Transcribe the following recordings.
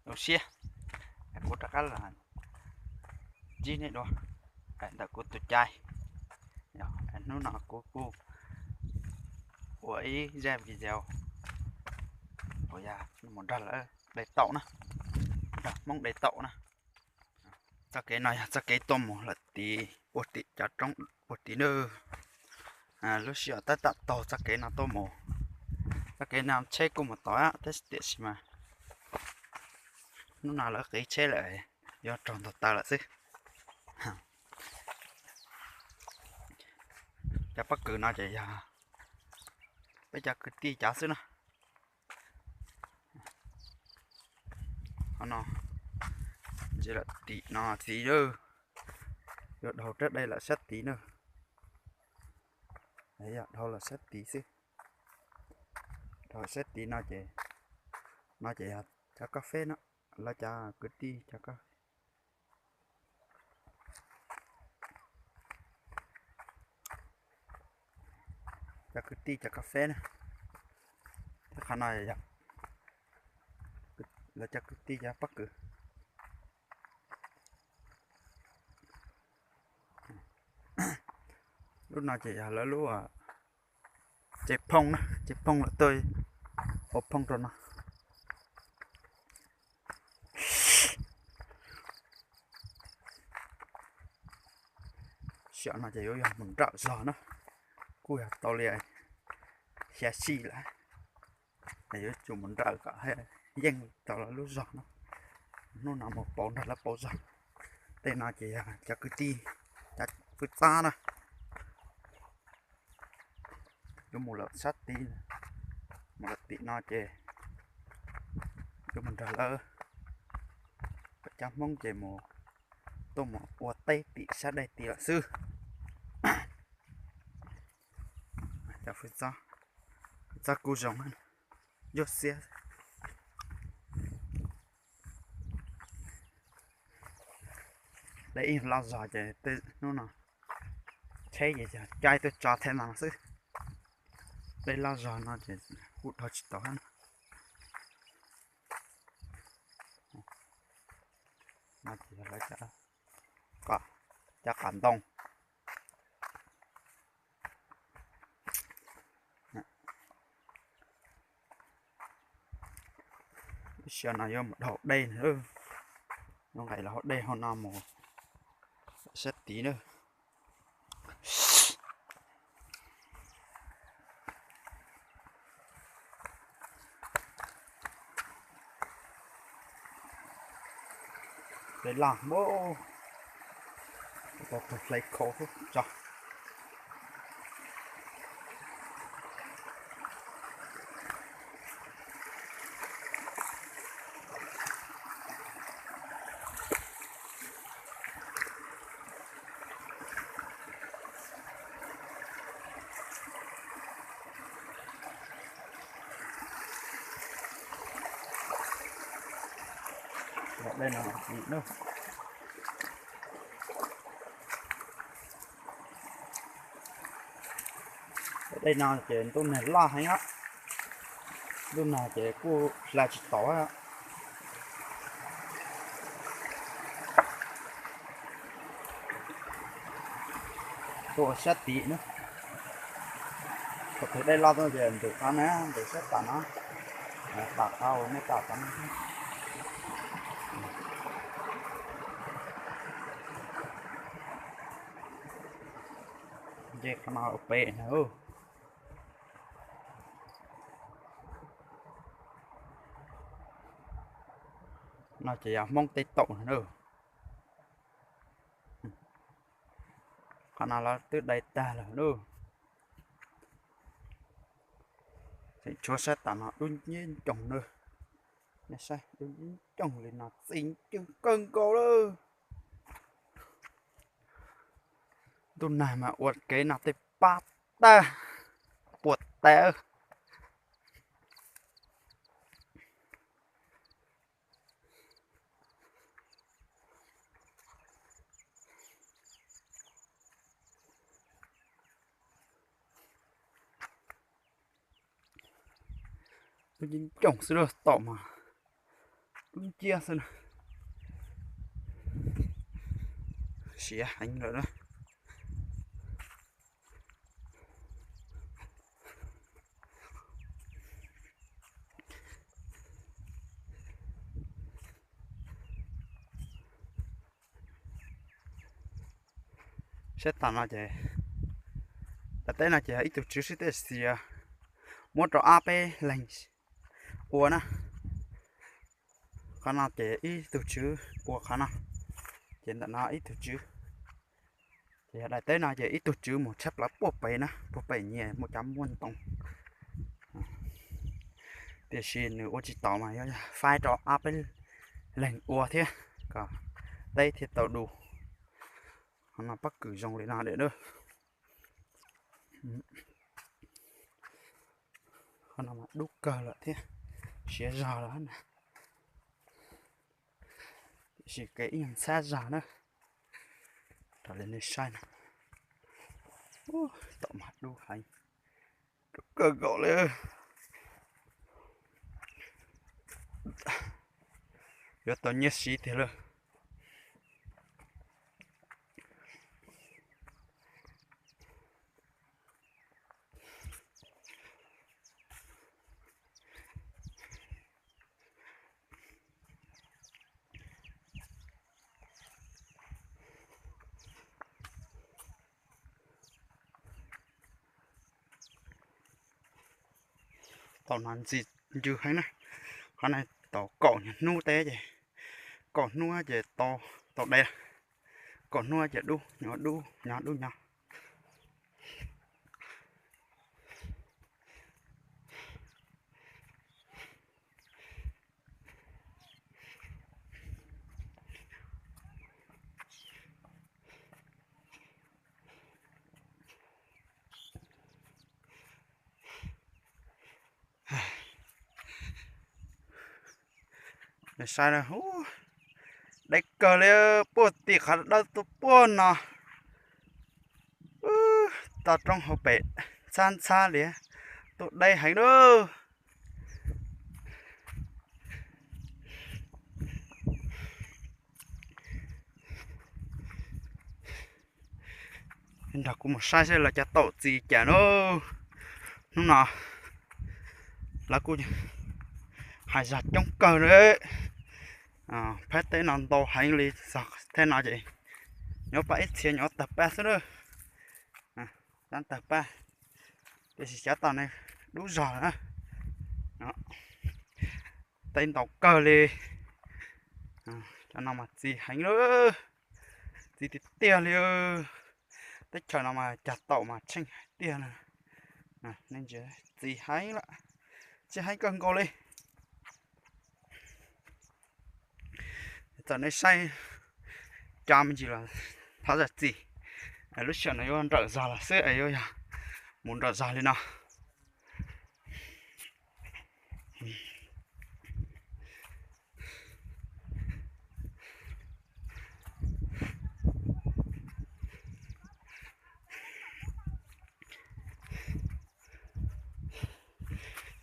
zoo siab. Kuv rov qab los ntsib nej dua ntawm kuv tus cai. Hnub no kuv kuj ua ib zaj video uas yog mus nrog lawv de taum na, nrog Hmoob de taum na. Txoj kev no yog txoj kev tuaj mus lawm tid puag tim cov roob puag tid na. Lub sij hawm tab tom taug txoj kev no tuaj mus, txoj kev no tsheb kuj mus tod tab sis tiam sis mas hnub no lawv qiv tsheb lawm, yuav raug ntaus taw lawm xwb. Cov pob kws no ces yog peb cov kwv tij cov xwb na. Qhov no, tim no tid, yuav dhau rab dej lawm sab tid na. Yog dhau lawm sab tid xwb. Dhau sab tid no ces, no ces yog cov kab feb no, lawv cov kwv tij cov kab, cov kwv tij cov kab feb na. Thiab qhov no yog lawv cov kwv tij cov pob kws. Lub no ces yog lawv lub tsev phooj na, tsev phooj lawv tuaj ua phooj rau no. Sim no ces yuav yog mus nrawm zog na, kuj yog tau li xya sij lawm, yuav tsum mus nrawm kom yeej tau lawv lub zog no. Hnub no mus pauv nrog lawv pauv zog. Tej no ces yog cov kwv tij, cov kwv txab na. Yuav mus lawm sab tid, mus lawm tim no ces yuav mus nrog lawv, cov Hmoob ces mus, tuaj mus ua teb tim sab dej tid lawm xwb. Cov kwv txab, kwv txab kuj zoo, ncaj xiab. Dej ib loj zog ces hnub no tsheb ces caij tuaj tso thiab no xwb. Dej loj zog no ces kuj dhau tsis tau na. No ces yog lawv cov qos ntoo. Lub sij hawm no yuav mus dhau dej na, yuav nqes los hauv dej hauv no mus sab tid na. Dej loj mas, tau tus hlais khau xwb tso. Dej no ces ntuj nag loj heev, ntuj nag ces kuj hla tsis tau. Tuaj sab tid na, thaum twg dej loj tuaj ces ntws qhov na, ntws sab tom no, tom qhov uas nej pom tom no. Nce qhov no ua pem na. No ces yog Hmoob tej taum na. Qhov no lawv twb dai tag lawm lauj. Tseem tshuav sab tom no dub ncib ncoog na. Nej saib dub ncib ncoog li no txi ncw kawg nkaus lawm. Ntuj nag mas ua kev no tej pab tag, puas tas. Lub ncoog xwb lub tom mas Wb ciaj xwb na. Siav heev lawm na. Sab tom no ces, tom teb no ces ib tug tswv xwb tab sis muab rau ob peb leeg ua na. Qhov no ces ib tug tswv ua qhov no, ces ntawm no ib tug tswv. Ces yog daim teb no ces ib tug tswv mus tshaj plaws puag pem na, puag pem nyias muaj cov muaj ntoo. Tiam sis nws ua tsis tau mas yuav faib rau ob peb leeg ua thiab kom teb thiaj tau du. Qhov no pob kws zoo li no lawm. Qhov no mas dub kawg lawm thiab, siav zog lawm na. Tiam sis kev ib nyuag ntxhab zog na. Raws li nej saib no, tom mas dub heev, dub kawg nkaus li. Yuav tau nyiaj siv tiag lawm. Tau no ntxim ncw heev na. Qhov no tau kaum hnub teb ces, kaum hnub ces tau, tau deb. Kaum hnub ces dub nyob dub nyob dub nyob. Nej saib na, deb kawg li, puag tim qhov dawb tuaj puag no, toj roob hauv pem ntxhab ntxhab li, tuaj deb heev lawm. Nrog kuv mus saib seb lawv cov taum txi cas na. Hnub no lawv kuj hais zog coob kawg li. Phab teb no ntau heev li, txog thaj no ces nyob pab ib txhia nyob tawg pab xwb na. Cov tawg pab, tiam sis cov tod ne dub zog na. Teb ntau kawg li. Cov no mas txi heev lawm, txi tiag tiag li. Teb chaws no mas cog taum mas tsheej hais tiag na. Nej ntsia, txi heev lawm, txi heev kawg nkaus li. Txawm nej saib cov me ntsis los thov zam txim, lub sij hawm no yuav nrawm zog los xwb es yuav yog mus nrawm zog li no.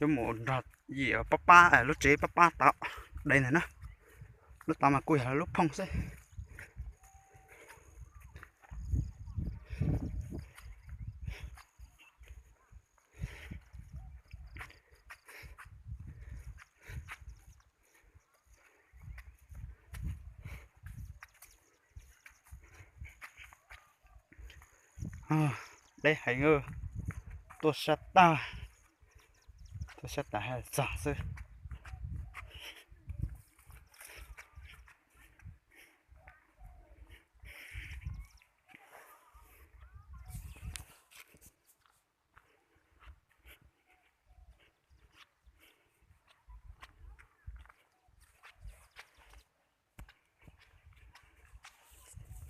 Yuav mus nrog yim pab pab, lub tsev pab pab tod de ntag na. Lub tod mas kuj yog lub phooj xwb. Deb heev, tuaj sab tag, tuaj sab tag hais txog xwb.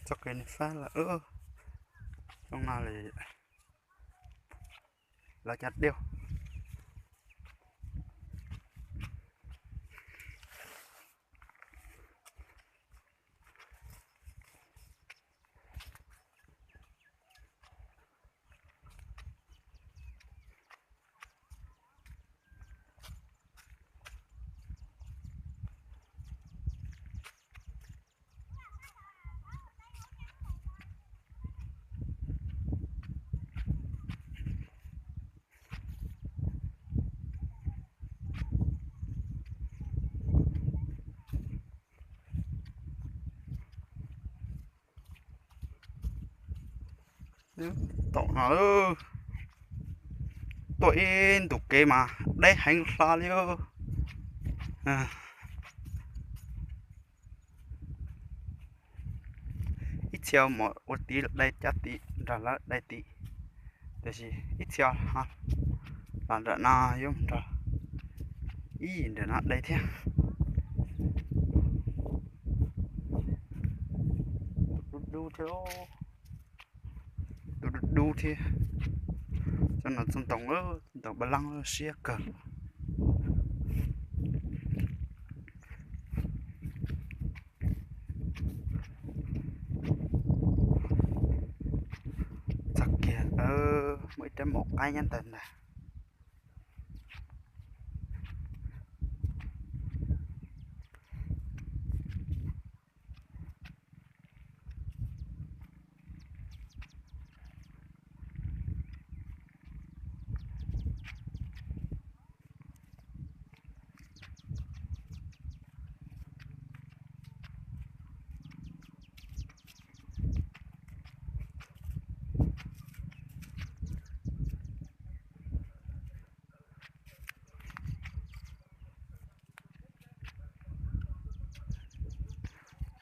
Txoj kev ne fab lawm, zoo no li lawv cov diaug. Tom no tuaj ib ntus kev mas deb heev hlo li. Ib txhia mus ua tid dai caj tid nrog lawv dai tid, tiam sis ib txhia los nram no yuav nrog ib yim nram no dai thiab. Dub dub thiab, dub dub dub thiab. Cov no txoj ntoo, ntoo paj leeb siab kawg. Txog kiag, muaj ib rab maum qaib nyob ntawd ntag.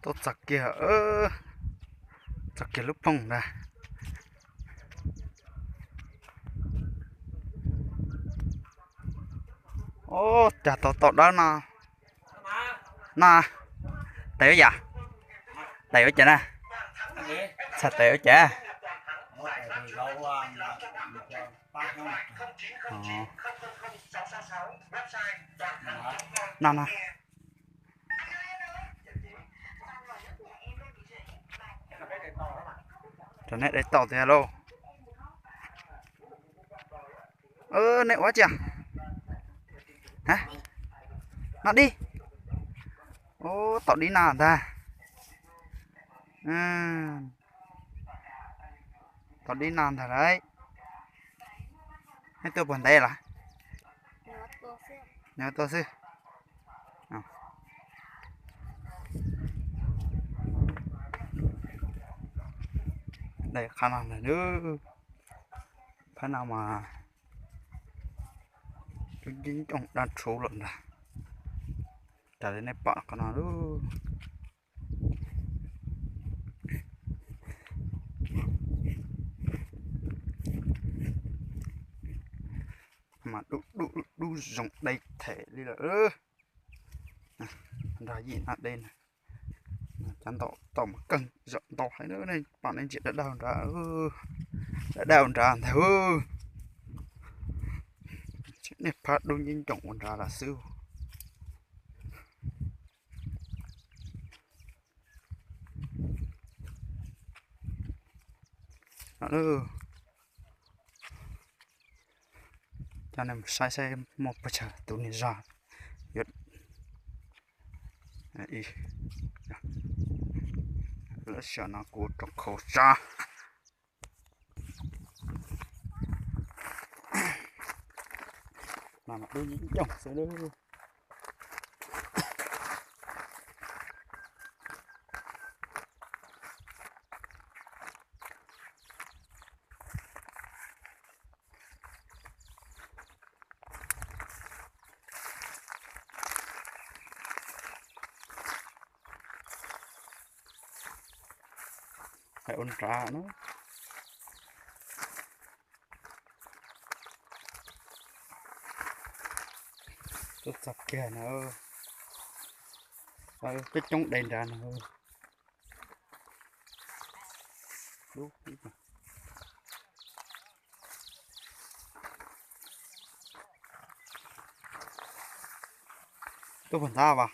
Tuaj txog kiag, txog kiag lub ploog ntag. Ub, cas tau tom dawb no. No, tes ua cas? Tes ua cas na? Txhais tes ua cas? No no. Rau neb dai tau tiag lauj. Neb ua cas? No dib. Ub, tom dib no ntag. Tom dib no ntag lauj. Neb tuaj puas ntev lawm? Nyob tuaj xwb. Dai qhov no ntag nawb. Phab no mas lub yeeb ncooj dab rhuv lawm ntag. Raws li nej pom qhov no lauj. Mas dub dub dub zoo dai them li lawm. Nrog yim no dai na. Cov ntau tau mas kawg zom ntau heev, nej pom nej ntsia dawb dawb nrad, dawb dawb nrad ntag. Nej phab dub yeeb ncooj ua nrad lawm xwb. Coj nej mus saib saib muaj puas tsawg tus niag zog yuav. Lawv xyom no kuv rau khau sab. Mas mas dub yeeb ncooj xwb lauj. Hais ua nrad na. Tuaj txog kiag na. Coob coob dai nrad na. Tuaj puag nrad vas.